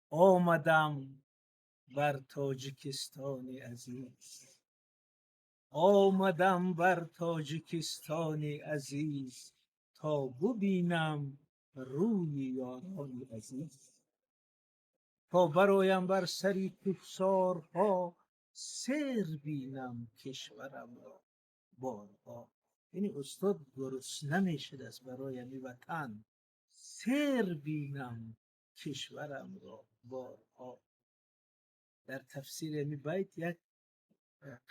Омадам бар Тоҷикистони азиз, омадам бар Тоҷикистони азиз, то бубинам рӯи ёрони азиз, то бароям бар сари кӯҳсорҳо, сер бинам кишварамро борҳо. Яъне устод гурусна мешудааст барои ҳамин ватан. Сер бинам кишварамро борҳо. Дар тафсири ҳамин байт як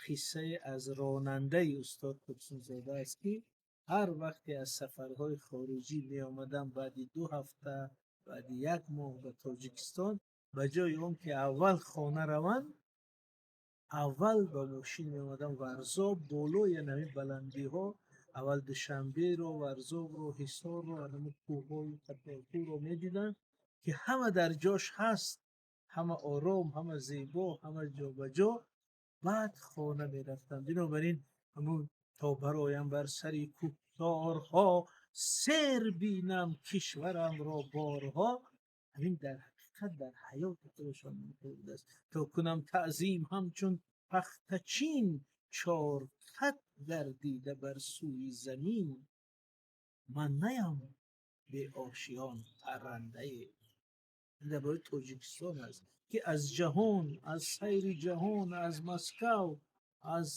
қиссае аз ронандаи устод Турсунзода аст, ки ҳар вақте аз сафарҳои хориҷӣ меомаданд, баъди 2 ҳафта, баъди як моҳ ба Тоҷикистон, ба ҷои он ки аввал хона раванд, аввал ба мошин меомаданд Варзоб, болои ҳамин баландиҳо, аввал Душанберо, Варзобро, Ҳисорро, ҳамин кӯҳҳои қаторкӯҳро медиданд, ки ҳама дар ҷош ҳаст, ҳама ором, ҳама зебо, ҳама ҷобаҷо, баъд хона мерафтанд. Бинобар ин ҳамун то бароям бар сари кӯҳсорҳо, сер бинам кишварамро борҳо, ҳамин дар ҳақиқат дар ҳаёти худашон будааст. То кунам таъзим ҳамчун пахтачин, чор хат гардида бар сӯи замин, ман наям беошиён паррандае. Ин дар бораи Тоҷикистон аст, ки аз ҷаҳон, аз сайри ҷаҳон, аз Москав, аз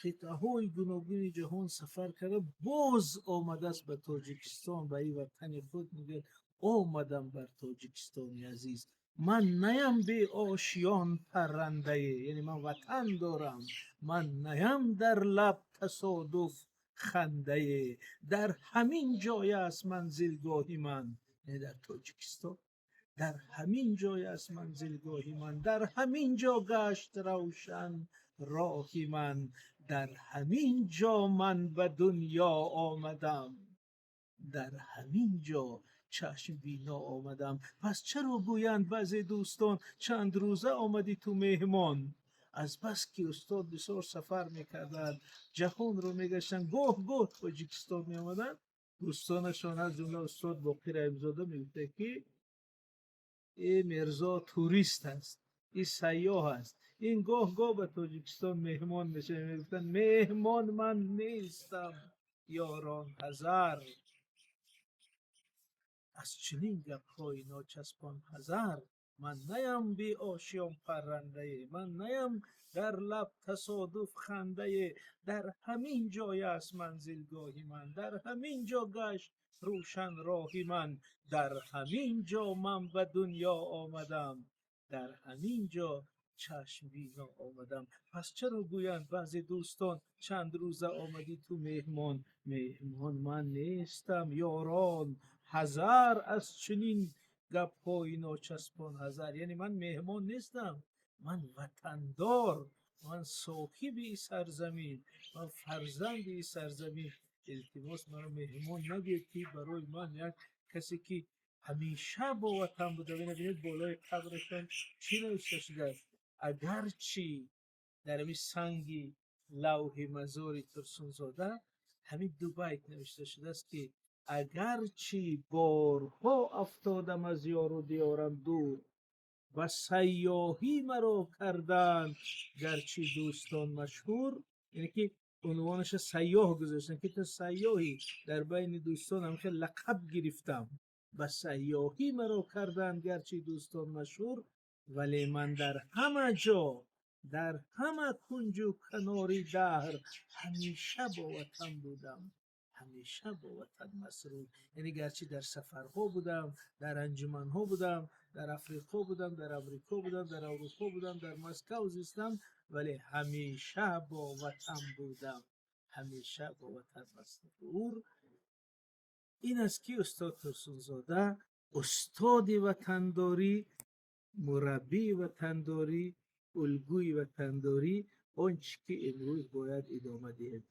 қитъаҳои гуногуни ҷаҳон сафар карда, боз омадааст ба Тоҷикистон, ба ин ватани худ. Мегӯяд: омадам бар Тоҷикистони азиз, ман наям беошиён паррандае, яъне ман ватан дорам, ман наям дар лаб тасодуф хандае, дар ҳамин ҷой аст манзилгоҳи ман, яъне дар Тоҷикистон, дар ҳамин ҷой аст манзилгоҳи ман, дар ҳамин ҷо гашт равшан роҳи ман, дар ҳамин ҷо ман ба дунё омадам, дар ҳамин ҷо чашм бино омадам. Пас чаро гӯянд баъзе дӯстон: чанд рӯза омадӣ ту меҳмон? Аз бас ки устод бисёр сафар мекарданд, ҷаҳонро мегаштанд, гоҳ гоҳ Тоҷикистон меомаданд, дӯстонашон, аз ҷумла устод Боқир Раҳимзода, мегуфта, ки э Мирзо турист аст, ин сайёҳ аст, ин гоҳ гоҳ ба Тоҷикистон меҳмон мешавад. Мегуфтанд: меҳмон ман нестам, ёрон, ҳазар аз чунин гапҳои ночаспон, ҳазар. Ман наям беошиён паррандае, ман наям дар лаб тасодуф хандае, дар ҳамин ҷой аст манзилгоҳи ман, дар ҳамин ҷо гашт рӯшан роҳи ман, дар ҳамин ҷо ман ба дунё омадам, дар ҳамин ҷо чашм бино омадам. Пас чаро гӯянд баъзе дӯстон: чанд рӯза омадӣ ту меҳмон? Меҳмон ман нестам, ёрон, ҳазар аз чунин гапҳои ночаспон, ҳазар. Яъне ман меҳмон нестам, ман ватандор, ман соҳиби ин сарзамин, ман фарзанди ин сарзамин. Илтимос, маро меҳмон нагӯед, ки барои ман як касе ки ҳамеша бо ватан буда. Бинед, болои қабрашон чӣ навишта шудааст. Агарчи дар ҳамин санги лавҳи мазори Турсунзода ҳамин ду байт навишта шудааст, ки агарчи борҳо афтодам аз ёру диёрам дур, ва сайёҳӣ маро карданд гарчи дӯстон машҳур, яъне ки унвонаша сайёҳ гузоштанд, ки ту сайёҳӣ, дар байни дӯстон ҳам хел лақаб гирифтам, ба сайёҳӣ маро карданд гарчи дӯстон машҳур, вале ман дар ҳама ҷо, дар ҳама кунҷу канори даҳр, ҳамеша бо ватан будам, ҳамеша бо ватан масрур. Яъне гарчи дар сафарҳо будам, дар анҷуманҳо будам, дар Африқо будам, дар Амрико будам, дар Аврупо будам, дар Москав зистам, вале ҳамеша бо ватан будам, ҳамеша бо ватан масрур. Ин аст ки устод Турсунзода устоди ватандорӣ, мураббии ватандорӣ, улгӯи ватандорӣ, он чӣ ки имрӯз бояд идома диҳем.